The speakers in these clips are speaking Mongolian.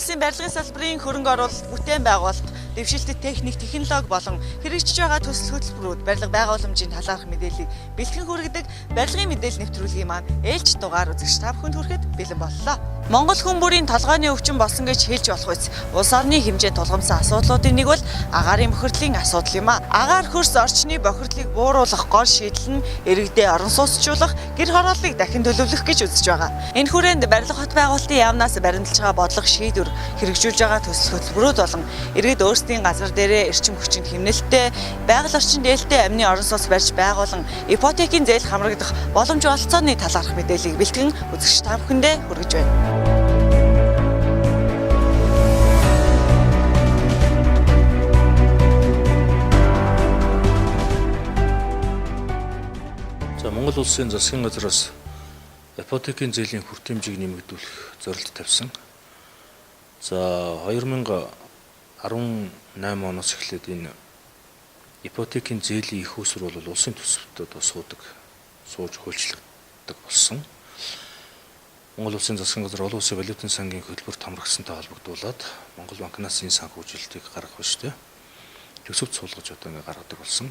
Улсын барилгын салбарын хөрөнгө оруулалт, бүтээн байгуулалт, дэвшилтэт техник, технологи болон хэрэгжиж байгаа төсөл хөтөлбөрүүд, барилга байгууламжийн талаарх мэдээллийг бэлтгэн хүргэдэг барилгын мэдээлэл нэвтрүүлгийн маань ээлж дугаар үзэгч та бүхэнд хүрэхэд бэлэн боллоо. Монгол хүн бүрийн толгойн өвчин болсон гэж хэлж болох үс. Улс орны хэмжээнд тулгамдсан асуудлуудын нэг бол агаарын бохирдлын асуудал юм а. Агаар хөрс орчны бохирдлыг бууруулах гол шийдэл нь иргэдээ орон сууцчлуулах, гэр хорооллыг дахин төлөвлөх гэж үзэж байгаа. Энэ хүрээнд барилга хот байгуулалтын яамнаас баримталж байгаа бодлого шийдвэр хэрэгжүүлж байгаа төсөл хөтөлбөрүүд болон иргэд өөрсдийн газар дээрээ эрчим хүчинд хэмнэлттэй, байгаль орчин дээлтэй амны орон сууц барьж байгуулан ипотекийн зээл хамрагдах боломж бололцооны талаарх мэдээллийг бэлтгэн үзэгч та бүхэндээ хүргэж байна. За, Монгол улсын засгийн газраас ипотекийн зээлийн хүртээмжийг нэмэгдүүлэх зорилт тавьсан. За, 2018 оноос эхлээд энэ ипотекийн зээлийн их усүр бол улсын төсөвт одоо суудаг, сууж хуульчлагддаг болсон. Монгол улсын засгийн газар олон улсын валютын сангийн хөтөлбөрт хамрагдсантай холбогдуулаад Монгол банкнаас энэ санхүүжилтийг гаргах биш үү? Төсөвт суулгаж одоо ингэ гаргадаг болсон.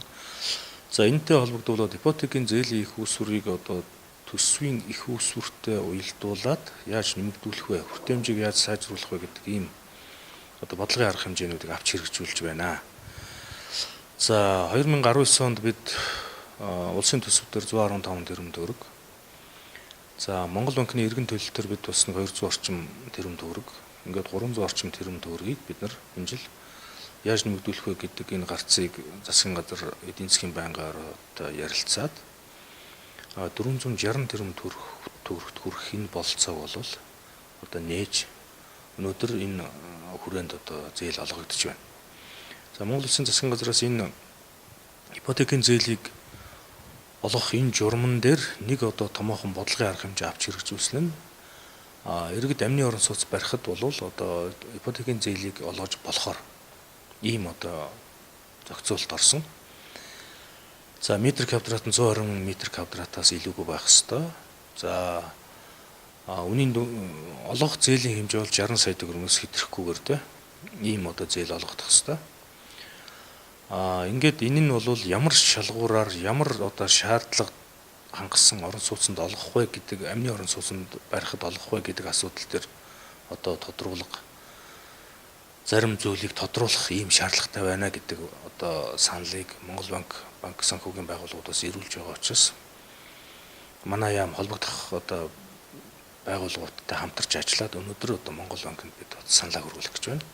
За, энэтэй холбогдуулаад ипотекийн зээлийн их усүрийг одоо төсвийн их усүртэй уялдуулаад яаж нэмэгдүүлэх вэ? Хүртээмжийг яаж сайжруулах вэ гэдэг ийм одоо бодлогын арга хэмжээнүүдийг авч хэрэгжүүлж байна. За, 2019 онд бид улсын төсөв дээр 115 тэрбум төгрөг. За, Монгол банкны эргэн төлөлтөөр бид бас нэг 200 орчим тэрбум төгрөг. Ингээд 300 орчим тэрбум төгрөгийг бид нар энэ жил яаж нэмэгдүүлэх вэ гэдэг энэ гарцыг засгийн газар, эдийн засгийн байнгаар одоо ярилцаад 460 тэрбум төгрөгт хүрэх энэ бололцоог бол одоо нээж өнөөдөр энэ хүрээнд одоо зээл олгогдож байна. За, Монгол Улсын засгийн газраас энэ ипотекийн зээлийг олгох энэ журман дээр нэг одоо томоохон бодлогын арга хэмжээ авч хэрэгжүүлсэн нь иргэд амны орон сууц барихад бол одоо ипотекийн зээлийг олгож болохоор ийм одоо зохицуулалт орсон. За, метр квадрат нь 120 метр квадратаас илүүгүй байх ёстой. За, үнийн олгох зээлийн хэмжээ бол 60 сая төгрөгөөс хэтрэхгүйгээр те ийм одоо зээл олгодох ёстой. Ингээд энэ нь бол ямар шалгуураар, ямар одоо шаардлага хангасан орон сууцнд олгох вэ гэдэг, амны орон сууцнд барихад олгох вэ гэдэг асуудал дээр одоо тодруулга, зарим зүйлийг тодруулах ийм шаардлагатай байна гэдэг одоо саналыг Монгол банк, банк санхүүгийн байгууллагуудаас ирүүлж байгаа учраас манай яам холбогдох одоо байгууллагуудтай хамтарч ажиллаад өнөөдөр одоо Монгол банкнд бид саналаа хөрвүүлэх гэж байна.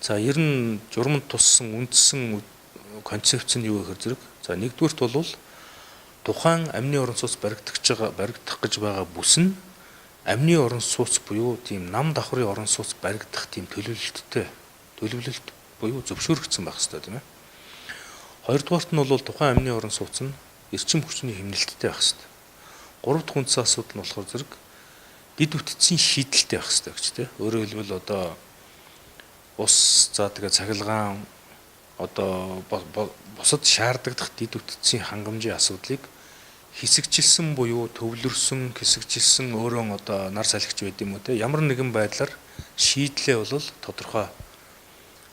За, ер нь журманд туссан үндсэн концепц нь юу гэхээр зэрэг, за, нэгдүгüрт бол тухайн амны орон сууц баригдах гэж байгаа бүс нь амны орон сууц буюу тийм нам давхрын орон сууц баригдах тийм төлөвлөлттэй, төлөвлөлт буюу зөвшөөрөгдсөн байх хэрэгтэй, тийм ээ. Хоёрдугаарт нь бол тухайн амны орон сууц нь эрчим хүчний хэмнэлттэй байх хэрэгтэй. Гурав дахь үндсэн асуудал нь болохоор зэрэг дэд бүтцийн шийдэлтэй байх хэрэгтэй гэж, тийм. Өөрөөр хэлбэл одоо ус, за тэгээ цахилгаан, одоо бусад шаардагдах дэд бүтцийн хангамжийн асуудлыг хэсэгчилсэн буюу төвлөрсөн, хэсэгчилсэн, өөрөө одоо нар салхич байд юм уу те, ямар нэгэн байдлаар шийдлээ бол тодорхой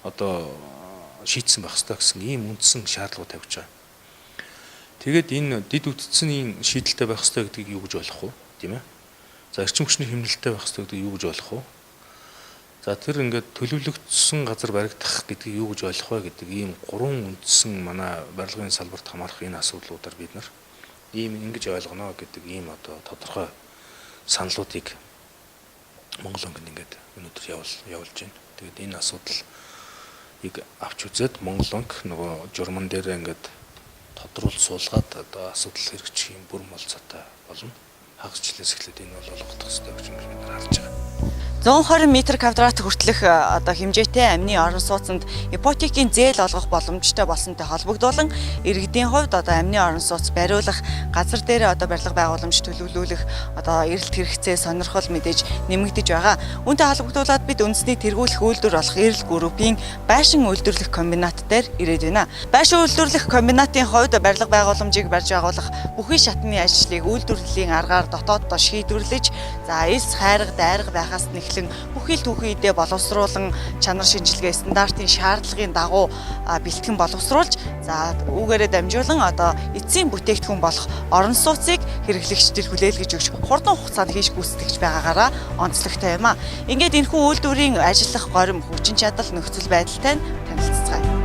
одоо шийдсэн байх хэрэгтэй гэсэн ийм үндсэн шаардлага тавьж байгаа. Тэгээд энэ дэд бүтцийн шийдэлтэй байх хэрэгтэй гэдгийг юу гэж ойлгох вэ, тийм ээ? За, эрчим хүчний хэмнэлттэй байх хэрэгтэй гэдгийг юу гэж ойлгох вэ? За, тэр ингээд төлөвлөгдсөн газар баригдах гэдгийг юу гэж ойлгох вэ гэдэг ийм гурван үндсэн манай барилгын салбарт хамаарах энэ асуудлуудаар бид нар ийм ингэж ойлгоно гэдэг ийм одоо тодорхой саналуудыг Монгол банкнд ингээд өнөөдөр явуулж байна. Тэгээд энэ асуудлыг авч үзээд Монгол банк нөгөө журман дээр ингээд тодруулж суулгаад одоо асуудал хэрэгжих юм бүрэн болцоотой болно. Хагас жилээс эхлээд энэ бол олгодох хэрэгтэй гэж бид нар харж байгаа. 120 м квадрат хүртэлх одоо хэмжээтэй амны орон сууцнд ипотекийн зээл олгох боломжтой болсонтой холбогдуулан иргэдийн хувьд одоо амны орон сууц бариулах газар дээр одоо барилга байгууламж төлөвлүүлэх одоо эрэлт хэрэгцээ, сонирхол мэдээж нэмэгдэж байгаа. Үүнтэй холбогдуулаад бид үндэсний тэргуулах үйлдвэр болох Эрэл группийн байшин үйлдвэрлэх комбинат дээр ирээд байна. Байшин үйлдвэрлэх комбинатын хувьд барилга байгууламжийг барьж байгуулах бүхий шатны ажлыг үйлдвэрлэлийн аргаар дотооддоо шийдвэрлэж, за, элс хайрга дайрга байхаас нэг эхлэн бүхий л түүхийдээ боловсруулан чанар шинжилгээ стандартын шаардлагын дагуу бэлтгэн боловсруулж, за үүгээрээ дамжуулан одоо эцсийн бүтээгдэхүүн болох орон сууцыг хэрэглэгчдэд хүлээлгэж өгч хурдан хугацаанд хийж гүйцэтгэж байгаагаараа онцлогтой юм а. Ингээд энэхүү үйлдвэрийн ажиллах горим, хүчин чадал, нөхцөл байдалтай нь танилцацгаая.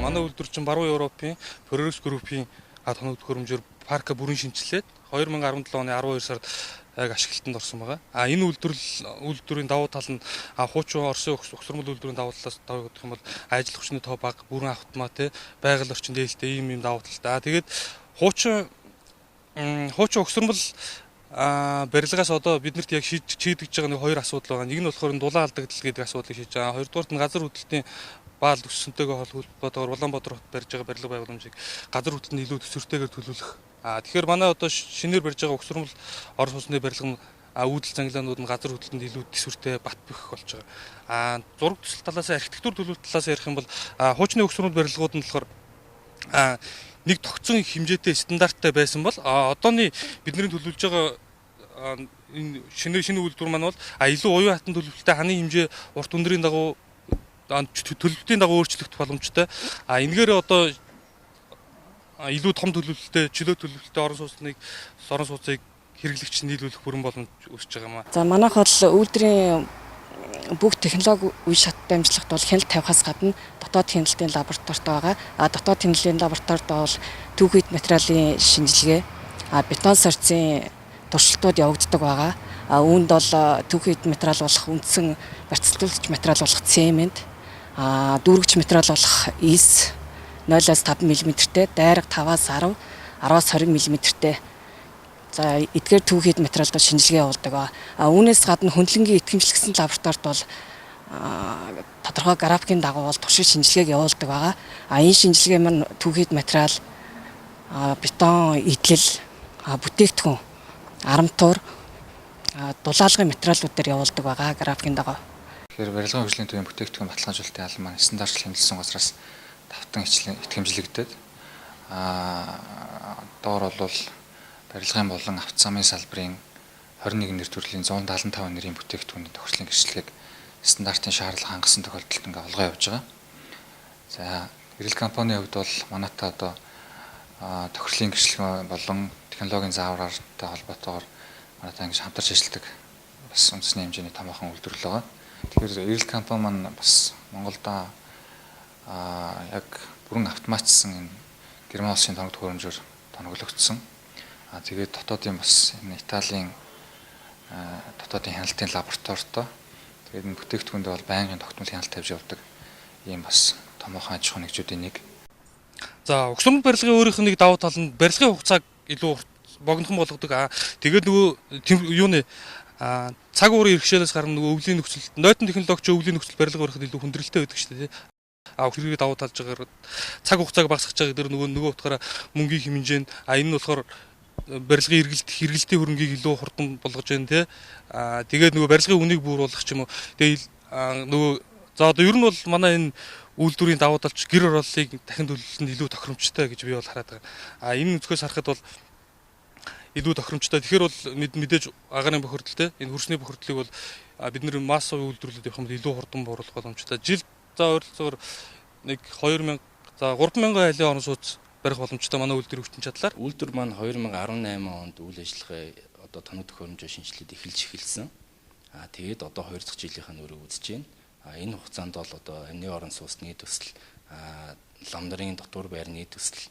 Манай үйлдвэр чинь Баруун Европын Progress Group-ийн тоног төхөөрөмжөөр парка бүрэн шинэчлээд 2017 оны 12 сард яг ашиглалтанд орсон байгаа. А энэ үйлдвэрийн давуу тал нь хуучин Оросын угсармал үйлдвэрийн давуу талаас тавигдах юм бол ажил хүчний тоо бага, бүрэн автомат, байгаль орчин дээлтэй ийм давуу талтай. Тэгээд хуучин угсармал барилгаас одоо биднэрт яг шийдэгдэж байгаа нэг хоёр асуудал байгаа. Нэг нь болохоор дулаан алдагдал гэдэг асуудлыг шийдэж байгаа. Хоёрдугаарт нь газар хөдлөлтийн баал өссөнтэйгээ холбоотойгоор Улаанбаатар хотод барьж байгаа барилга байгууламжийг газар хөдлөлтөнд илүү төсвөртэйгээр төлөвлөх. Тэгэхээр манай одоо шинээр барьж байгаа угсармал орон сууцны барилга нь үүдэл зангилаанууд нь газар хөдлөлтөнд илүү төсвөртэй бат бөх болж байгаа. Зураг төсөл талаас архитектур төлөвлөлт талаас ярих юм бол хуучны угсармал барилгууд нь болохоор нэг тогтсон хэмжээтэй стандарттай байсан бол одооны бидний төлөвлөж байгаа энэ шинэ үйлдвэр маань бол илүү уян хатан төлөвлөлттэй, ханы хэмжээ урт өндрийн дагуу төлөвлөлтийн дагуу өөрчлөгдөх боломжтой. Энэгээр одоо илүү том төлөвлөлттэй, чөлөө төлөвлөлттэй орон сууцыг хэрэглэгч нийлүүлэх бүрэн боломж үүсэж байгаа юм аа. За манайх бол үйлдвэрийн бүх технологи үе шат дамжлагт бол хяналт тавихаас гадна дотоод хяналтын лабораторитой байгаа. Дотоод хяналтын лабораторид бол түүхийд материалын шинжилгээ, бетон сорьцын туршилтууд явагддаг байгаа. Үүнд бол түүхийд материал болох үндсэн барьцалдуулагч материал болох цемент, дүүргэж материал болох ис 0-5 мм-тэй, дайраг 5-аас 10, 10-аас 20 мм-тэй. За эдгээр түүхийд материалд шинжилгээ явуулдаг. Үүнээс гадна хөндлөнгийн итгэмжлэгсэн лабораторид бол тодорхой графикийн дагуу бол туршил шинжилгээг явуулдаг байгаа. Энэ шинжилгээ маань түүхийд материал, бетон, идэл, бүтээгдэхүүн, арамтуур, дулаалгын материалууд дээр явуулдаг байгаа графикийн дагуу. Тэгэхээр барилгын хөгжлийн төвийн бүтээгдэхүүн баталгаажуулалтын албан маань стандартчил хэмнэлсэн газраас давтан итгэмжлэгдээд доор бол барилгын болон авто замын салбарын 21 нэр төрлийн 175 нэрийн бүтээгдэхүүний тохирлын гэрчлэгийг стандартын шаардлага хангасан тохиолдолд ингээ олгоо явж байгаа. За Эрэл компанийн хувьд бол манайтай одоо тохирлын гэрчлэг болон технологийн заавраартай холбоотойгоор манайтай ингэж хамтарч ажилладаг бас үндэсний хэмжээний томоохон үйлдвэрлэл байгаа. Тэгэхээр Эрэл компани маань бас Монголд яг бүрэн автоматжсан энэ Герман улсын тоног төхөөрөмжөөр тоноглогдсон. Тэгээд дотоодын бас энэ Италийн дотоодын хяналтын лабораторитой. Тэгээд энэ бүтээгдэхүүндээ бол байнгын тогтмол хяналт тавьж явдаг ийм бас томоохон аж ахуйн нэгжүүдийн нэг. За угсармал барилгын өөрийнх нь нэг давуу тал нь барилгын хугацааг илүү богинохон болгодог. Тэгээд нөгөө юуны цаг уурын иргэшээлээс гарна нөгөө өвлийн нөхцөл, нойтон технологич өвлийн нөхцөл барилга барихад илүү хүндрэлтэй байдаг шүү дээ. Хэрэг давуу талж байгаагаар цаг хугацааг багасгах байгаа гэдэг нөгөө утгаараа мөнгийн хэмжээ нь энэ нь болохоор барилгын хэрэглэлтийн хөрөнгийг илүү хурдан болгож байна те. Тэгээд нөгөө барилгын үнийг бууруулах ч юм уу. Тэгээд нөгөө за одоо ер нь бол манай энэ үйлдвэрийн давуу талч гэр хорооллыг дахин төлөвлөлтөнд илүү тохиромжтой гэж би бол хараад байгаа. Энэ өнцгөөс харахад бол илүү тохиромжтой. Тэгэхээр бол мэдээж агаарын бохирдол те. Энэ хөрсний бохирдлыг бол бид нэр массовын үйлдвэрлэлд явах юм бол илүү хурдан бууруулах боломжтой. Жил за ойролцоогоор нэг 2000 за 3000 айлын орон сууц барих боломжтой манай үйлдвэрийн хүчин чадлаар. Үйлдвэр маань 2018 онд үйл ажиллагаа одоо тоног төхөөрөмжөө шинжилээд эхэлж эхэлсэн. Тэгээд одоо 2 дахь жилийнхаа нүрийг үзэж байна. Энэ хугацаанд бол одоо амны орон сууцны төсөл, лам нарын дотуур байрны төсөл,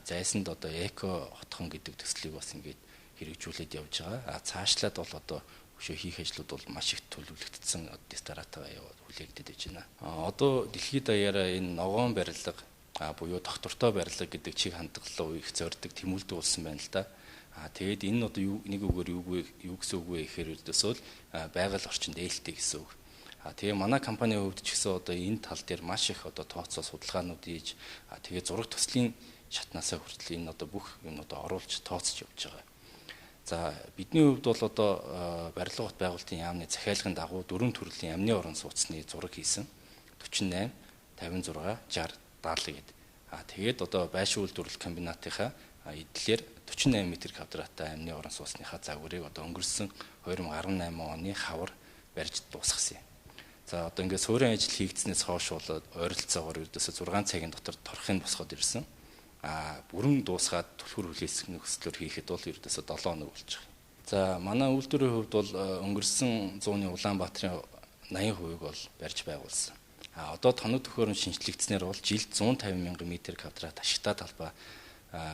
зайсанд одоо эко хотхон гэдэг төслийг бас ингээд хэрэгжүүлээд явж байгаа. Цаашлаад бол одоо өшөө хийх ажлууд бол маш их төлөвлөгдсөн дистаратаа хүлээгдээд байж байна. Одоо дэлхийд даяараа энэ ногоон барилга буюу доктортой барилга гэдэг чиг хандлага их зорддог тэмүүлдэг болсон байна л да. Тэгээд энэ нь одоо нэг үгээр юу гэсэн үг вэ гэхээр ердөөсөө л байгаль орчинд ээлтэй гэсэн үг. Тэгээ манай компанийн хувьд ч гэсэн одоо энэ тал дээр маш их одоо тооцоо судалгаанууд хийж, тэгээ зураг төслийн шатнаасаа хүртэл энэ одоо бүх юмнуудаа оруулж тооцож явж байгаа. За бидний хувьд бол одоо барилга бот байгуулалтын яамны захиалгын дагуу дөрвөн төрлийн амны орон сууцны зураг хийсэн. 48, 56, 60, 70 гэдэг. А тэгээд одоо байшин үйлдвэрлэх комбинатынхаа эдлэр 48 м квадраттай амны орон сууцныхаа загварыг одоо өнгөрсөн 2018 оны хавар барьж дуусгасан юм. За одоо ингээд суурин ажил хийгдснээс хойш бол ойролцоогоор ердөөсөө 6 цагийн дотор торхыг босгоод ирсэн. А бүрэн дуусгаад түлхүүр хүлээсэх нөхцлөөр хийхэд бол ердөөсөө 7 хоног болж байгаа. За манай үйлдвэрийн хувьд бол өнгөрсөн зууны Улаанбаатарын 80%-ыг бол барьж байгуулсан. А одоо тоног төхөөрөмж шинжлэгдснээр бол жилд 150 мянган метр квадрат ашигтай талбай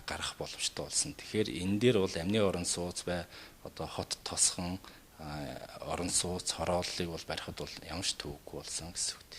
гарах боломжтой болсон. Тэгэхээр энэ дээр бол амны орон сууц бай, одоо хот тосгон орон сууц хорооллыг бол барихад бол ямар ч төвөггүй болсон гэсэн үг.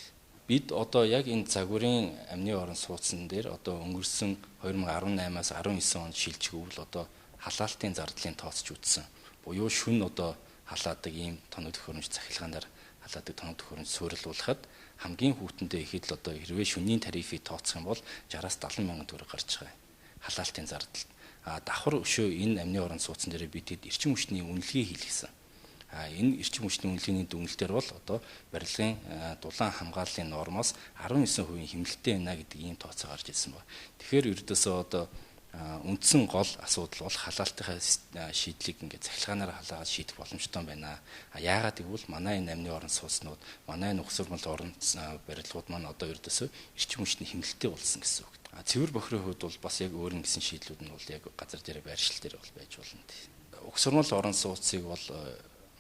Бид одоо яг энэ загварын амны орон сууцсан дээр одоо өнгөрсөн 2018-аас 19 онд шилжгэвэл одоо халаалтын зардлын тооцож үзсэн. Буюу шүн одоо халаадаг ийм тоног төхөөрөмж цахилгаанаар халаадаг тоног төхөөрөмж суурилуулахад хамгийн хүүтэндээ ихэд л одоо хэрвээ шүнний тарифыг тооцох юм бол 60-аас 70 мянган төгрөг гарч байгаа юм. Халаалтын зардал. А давхар өшөө энэ амны орон сууцсан дээр бид эрчим хүчний үнэлгээ хийлгэсэн. Энэ эрчим хүчний үнэлгээний дүгнэлтээр бол одоо барилгын дулаан хамгааллын нормоос 19% хэмнэлттэй байна гэдэг ийм тооцоо гарч ирсэн байна. Тэгэхээр ердөөсөө одоо үндсэн гол асуудал бол халаалтынхаа шийдлийг ингээд цахилгаанаар халаагаад шийдэх боломжтой байна. А яагаад гэвэл манай энэ амны орон сууцнууд, манай энэ угсармал орон барилгууд маань одоо ердөөсөө эрчим хүчний хэмнэлттэй болсон гэсэн үг. А цэвэр бохирын хувьд бол бас яг өөр нэгсэн шийдлүүд нь бол яг газар дээр байршил дээр бол байж болно. Угсармал орон сууцыг бол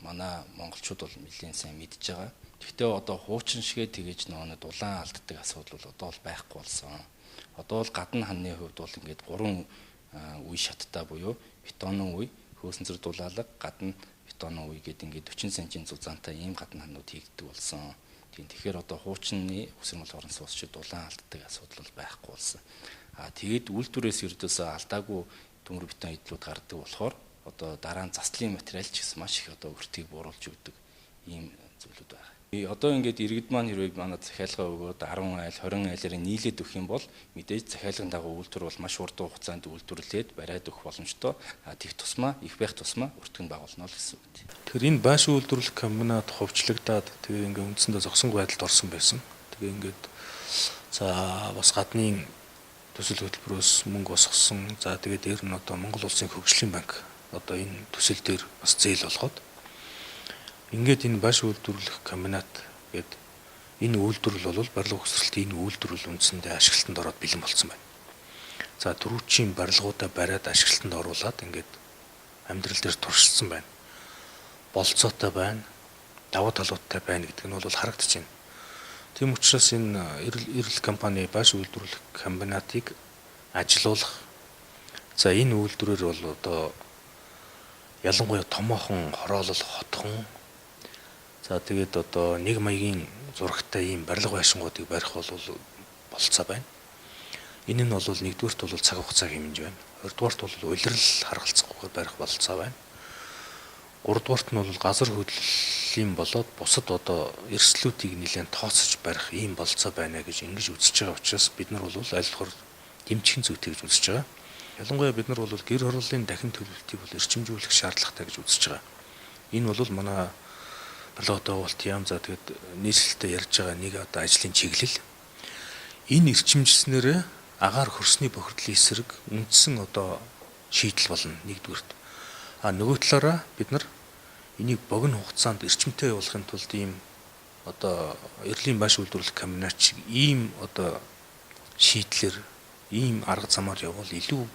манай монголчууд бол нэлээд сайн мэдж байгаа. Гэхдээ одоо хуучин шигээ тэгэж нөгөө дулаан алддаг асуудал бол одоо бол байхгүй болсон. Одоо бол гадна ханны хувьд бол ингээд 3 үе шаттай буюу бетонын үе, хөөсөнцөр дулаалга, гадна бетонын үе гэдэг ингээд 40 см-ийн зузаантай ийм гадна ханнууд хийгддэг болсон. Тийм, тэгэхээр одоо хуучны үсэрмэл орон сууц шиг дулаан алддаг асуудал бол байхгүй болсон. А тэгээд үйлдвэрээс ердөөсөө алдаагүй төмөр бетон эдлүүд гардаг болохоор одоо дараа нь заслын материал ч гэсэн маш их одоо өртгийг бууруулж өгдөг ийм зүйлүүд байна. Одоо ингээд иргэд маань хэрвээ манай захиалга өгөөд 10 айл, 20 айлаар нийлээд өгөх юм бол мэдээж захиалгын дагуу үйлдвэр бол маш хурдан хугацаанд үйлдвэрлээд бариад өгөх боломжтой. Тех тусмаа, их байх тусмаа өртгөн байгуулна л гэсэн үг. Тэгэхээр энэ байшин үйлдвэрлэх комбинат хувьчлагдаад тэгээ ингээд үндсэндээ зогсонгүй байдалд орсон байсан. Тэгээ ингээд за бас гадны төсөл хөтөлбөрөөс мөнгө босгосон. За тэгээ дээр нь одоо Монгол Улсын хөгжлийн банк одоо энэ төсөл дээр бас зээл олгоод ингээд энэ байшин үйлдвэрлэх комбинат гээд энэ үйлдвэрлэл бол барилга ухсралтын энэ үйлдвэрлэл үндсэндээ ашиглалтанд ороод бэлэн болсон байна. За түрүүчийн барилгуудаа бариад ашиглалтанд оруулаад ингээд амьдрал дээр туршилсан байна. Болцоотой байна, давуу талуудтай байна гэдэг нь бол харагдаж байна. Тийм учраас энэ эрэл компани байшин үйлдвэрлэх комбинатыг ажилуулах. За энэ үйлдвэрээр бол одоо ялангуяа томоохон хороолол хотхон за тэгээд одоо нэг маягийн зурагтай ийм барилга байшингуудыг барих бол болцоо байна. Энэ нь бол нэгдүгээрт бол цаг хугацаа хэмнэж байна. Хоёрдугаарт бол улирал харгалцахгүйгээр барих болцоо байна. Гуравдугаарт нь бол газар хөдлөлийн болоод бусад одоо эрсдлүүдийг нэлээд тооцож барих ийм болцоо байна гэж ингэж үзэж байгаа учраас бид нар бол аль болохоор дэмжихэн зүйтэй гэж үзэж байгаа. Ялангуяа бид нар бол гэр хорооллын дахин төлөвлөлтийг бол эрчимжүүлэх шаардлагатай гэж үзэж байгаа. Энэ бол манай барилга байгуулалт яам за тэгээд нийслэлтэй ярьж байгаа нэг одоо ажлын чиглэл. Энэ эрчимжснээрээ агаар хөрсний бохирдлын эсрэг үндсэн одоо шийдэл болно нэгдүгüрт. А нөгөө талаараа бид нар энийг богино хугацаанд эрчимтэй явуулахын тулд ийм одоо эрлийн байшин үйлдвэрлэх комбинат шиг ийм одоо шийдлэр ийм арга замаар явбал илүү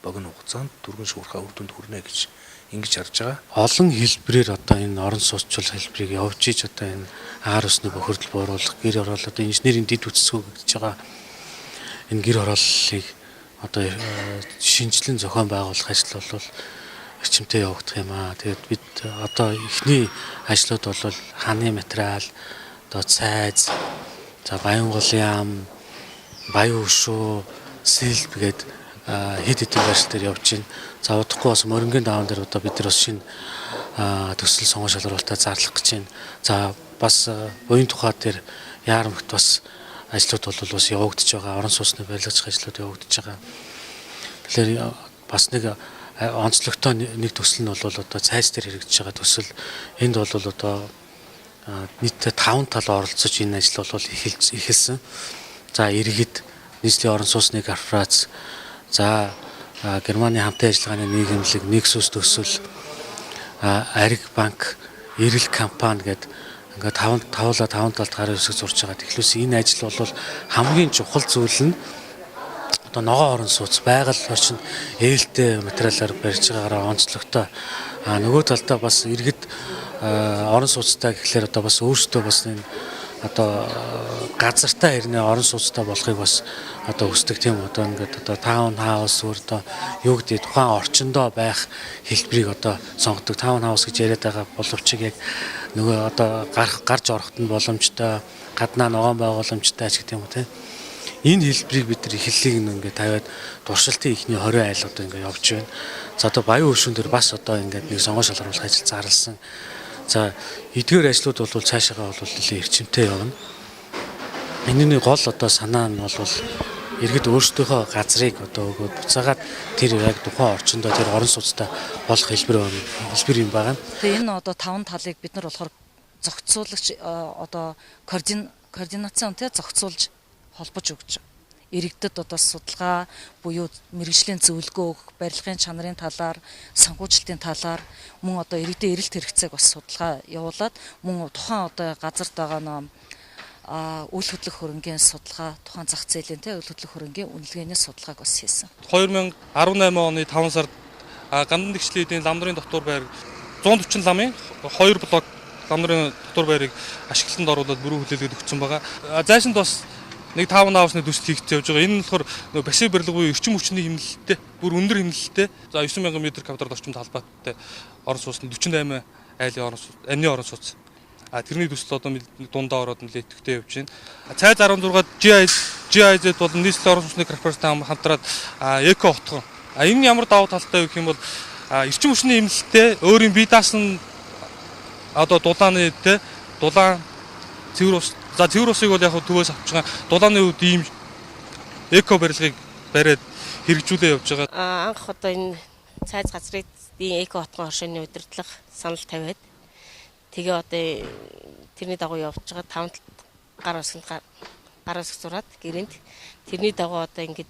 богино хугацаанд түргэн шуурхай үр дүнд хүрнэ гэж ингэж харж байгаа. Олон хэлбэрээр одоо энэ орон сууцчул хэлбэрийг явж иж одоо энэ агаар усны бохирдол бууруулах, гэр хороолол одоо инженерийн дэд бүтцгүү гэж байгаа энэ гэр хорооллыг одоо шинжилэн зохион байгуулах ажил бол эрчимтэй явагдах юм аа. Тэгээд бид одоо эхний ажлууд бол хааны материал, одоо цайз, за Баянголын ам, Баян хөшөө, сэлб гээд хэд хэдэн байршил дээр явж байна. За удахгүй бас морингийн даавн дээр одоо бид нар бас шинэ төсөл сонгон шалруултаа зарлах гэж байна. За бас буян тухай дээр Яармагт бас ажлууд бол бас явагдаж байгаа. Орон сууцны барилгачих ажлууд явагдаж байгаа. Тэгэхээр бас нэг Онцлогтой нэг төсөл нь бол одоо цайз дээр хэрэгжиж байгаа төсөл. Энд бол одоо нийтдээ 5 тал оролцож энэ ажил бол эхэлсэн. За иргэд, нийслэлийн орон сууцны корпорац, за Германы хамтын ажиллагааны нийгэмлэг, Nexus төсөл, Ариг банк, Эрэл компани гэдэг ингээд таван талд гарын үсэг зурж байгаа. Тэгэхээр энэ ажил бол хамгийн чухал зүйл нь одоо ногоон орон сууц байгаль орчинд ээлтэй материалаар барьж байгаагаараа онцлогтой. А нөгөө талдаа бас иргэд орон сууцтай гэхлээр одоо бас өөрсдөө бас энэ одоо газартай хэрнээ орон сууцтай болохыг бас одоо хүсдэг тийм одоо ингээд одоо таун хаус өөр одоо юу гэдэг тухайн орчиндөө байх хэлбэрийг одоо сонгодог. Таун хаус гэж яриад байгаа боловч яг нөгөө одоо гарч ороход нь боломжтой, гаднаа ногоон байгууламжтай ч гэдэг юм уу тийм. Энэ хэлбэрийг бид нар эхлэлийг нь ингээд тавиад туршилтын эхний 20 айл одоо ингээд явж байна. За одоо Баян хөршүүн дээр бас одоо ингээд нэг сонгон шалгаруулах ажил зарласан. За эдгээр ажлууд бол цаашаагаа бол нэлээд эрчимтэй явна. Энэний гол одоо санаа нь бол иргэд өөрсдийнхөө газрыг одоо өгөөд буцаагаад тэр яг тухайн орчиндөө тэр орон сууцтай болох хэлбэр юм байна. Тэгээ энэ одоо таван талыг бид нар болохоор зохицуулагч одоо координацийн тий зохицуулж холбож өгч иргэдэд одоо судалгаа буюу мэргэжлийн зөвлөгөө өгөх, барилгын чанарын талаар, санхүүжилтийн талаар мөн одоо иргэдийн эрэлт хэрэгцээг бас судалгаа явуулаад мөн тухайн одоо газарт байгаа нөө үйл хөдлөх хөрөнгийн судалгаа, тухайн зах зээлийн тэ үйл хөдлөх хөрөнгийн үнэлгээний судалгааг бас хийсэн. 2018 оны 5 сард Гандан тэгшлийн лам нарын дотор байр 140 ламын 2 блок лам нарын дотор байрыг ашиглалтанд оруулаад бүрэн хүлээлгээд өгсөн байгаа. Зайшинд бас нэг 5 наусны төсөл хийгдэж явж байгаа. Энэ нь болохоор нөгөө пассив барилга буюу эрчим хүчний хэмнэлттэй, бүр өндөр хэмнэлттэй. За 9000 м квадрат орчимд холбоотой орон сууцны 48 айлын орон сууц, амны орон сууц. А тэрний төсөл одоо дундаа ороод нэлээд идэвхтэй явж байна. Цайз 16-д GIZ болон нийслэлийн орон сууцны корпорацтай хамтраад эко отгон. А энэ ямар давуу талтай вэ гэх юм бол эрчим хүчний хэмнэлттэй өөрийн бие даасан одоо дулааны тэ дулаан цэвэр ус. За цэвэр усыг бол яг төвөөс авч байгаа. Дулааны үед ийм эко барилгыг бариад хэрэгжүүлээ явж байгаа. Анх одоо энэ цайз газрын эко отгон оршины удирдлага санал тавиад тэгээ одоо тэрний дагуу явж байгаа таван гар үсэг зураад гэрээнд тэрний дагуу одоо ингэж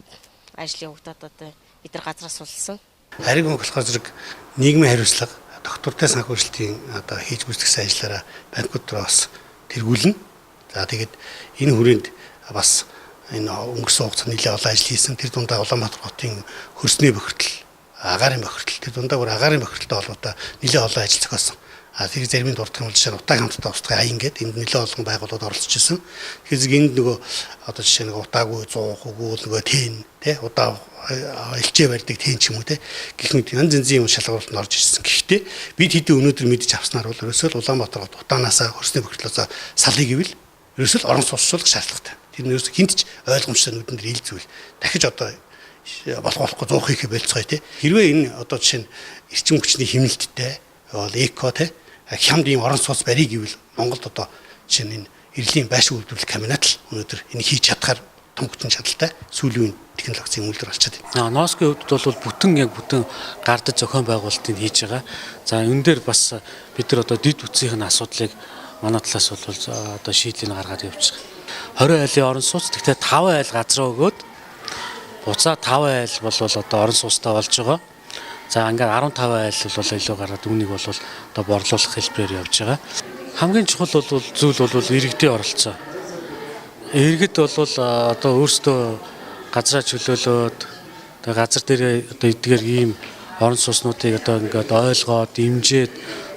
ажил явагдаад одоо бид нар газраас сулсан. Ариг мөнгө болохоор зэрэг нийгмийн хариуцлага, доктортой санхүүжилтийн одоо хийж гүйцэтгэсэн ажлаараа банкуд руу бас тэргүүлнэ. За тэгээд энэ хүрээнд бас энэ өнгөрсөн хугацаанд нэлээд олон ажил хийсэн. Тэр дундаа Улаанбаатар хотын хөрсний бохирдол, агаарын бохирдол, тэр дундаа бүр агаарын бохирдолтой холбоотой нэлээд олон ажил зохиосон. А тэр зарим нь дурдах юм бол жишээ нь утааг хамтдаа устгах аян гээд энд нэлээд олон байгууллагууд оролцож ирсэн. Тэгэхээр зэрэг энд нөгөө одоо жишээ нэг утаагүй 100 үгүүл нөгөө тэн тий удаа элчээ барьдаг тэн ч юм уу тий гэх мэт янз янзын юм шалгаруулалт орж ирсэн. Гэхдээ бид хэдий өнөөдөр мэдэж авснаар бол ерөөсөө л Улаанбаатар хот утаанаасаа хөрсний бохирдлоосоо салъя гэвэл ерөөсөө л орон сууцлах шаардлагатай. Тэр нь ерөөсөө хинт ч ойлгомжтой нүдэн дээр ил зүйл. Дахиж одоо болохгүй 100 хийхэ болцгоё тий. Хэрвээ энэ одоо жишээ нь эрчим хүчний хэмнэлттэй бол эко тий хямд ийм орон сууц барья гэвэл Монголд одоо жишээ нь энэ эрлийн байшин үйлдвэрлэх комбинат л өнөөдөр энэ хийж чадхаар том хүчин чадалтай сүүлийн үеийн технологийн үйлдвэр болчиход байна. Ноосгийн хувьд бол бүтэн яг бүтэн гардаж зохион байгуулалтыг хийж байгаа. За энэ дээр бас бид нар одоо дэд үтсийнх нь асуудлыг манай талаас бол одоо шийдлийг гаргаад явж байгаа. 20 айлын орон сууц гэхдээ 5 айл газраа өгөөд буцаа 5 айл бол одоо орон сууцтай болж байгаа. За ингээд 15 айл бол илүү гараад үүнийг бол одоо борлуулах хэлбэрээр явж байгаа. Хамгийн чухал бол зүйл бол иргэдийн оролцоо. Иргэд бол одоо өөрсдөө газраа чөлөөлөөд одоо газар дээрээ одоо эдгээр ийм орон сууцнуудыг одоо ингээд ойлгоод дэмжиж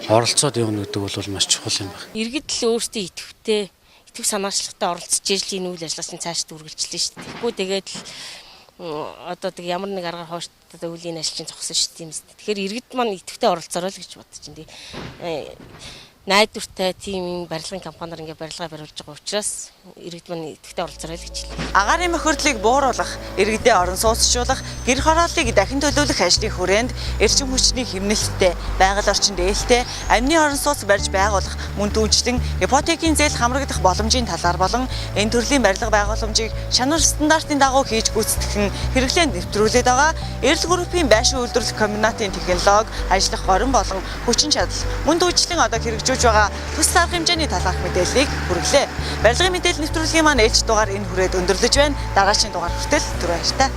оролцоод явна гэдэг бол маш чухал юм байна. Иргэд л өөрсдөө идэвхтэй, идэвх санаачлагтай оролцож ижил энэ үйл ажиллагаа чинь цаашд үргэлжлэнэ шүү дээ. Тэгэхгүй тэгээд л одоо тэг ямар нэг аргаар хойш одоо үлийн ажил чинь зогсон шүү дээ. Тэгэхээр иргэд маань идэвхтэй оролцоорой л гэж бодож байна. Найдвартай тийм барилгын компаниар ингээ барилгаа бариулж байгаа учраас иргэд маань идэвхтэй оролцоорой л гэж хэлье. Агаарын бохирдлыг бууруулах, иргэдээ орон сууцжуулах, гэр хорооллыг дахин төлөвлөх ажлын хүрээнд эрчим хүчний хэмнэлттэй, байгаль орчинд ээлтэй, амны орон сууц барьж байгуулах, мөн түүнчлэн ипотекийн зээл хамрагдах боломжийн талаар болон энэ төрлийн барилга байгууламжийг шанар стандартын дагуу хийж гүйцэтгэх нь хэрэглээнд нэвтрүүлээд байгаа Эрэл группийн байшин үйлдвэрлэх комбинатын технологи, ажиллах горим болон хүчин чадал, мөн түүнчлэн одоо хэрэгжүүлж байгаа төсөл арга хэмжээний талаарх мэдээллийг хүргэлээ. Барилгын мэдээлэл нэвтрүүлгийн маань ээлж дугаар энэ хүрээд өндөрлөж байна. Дараагийн дугаар хүртэл түр баяртай.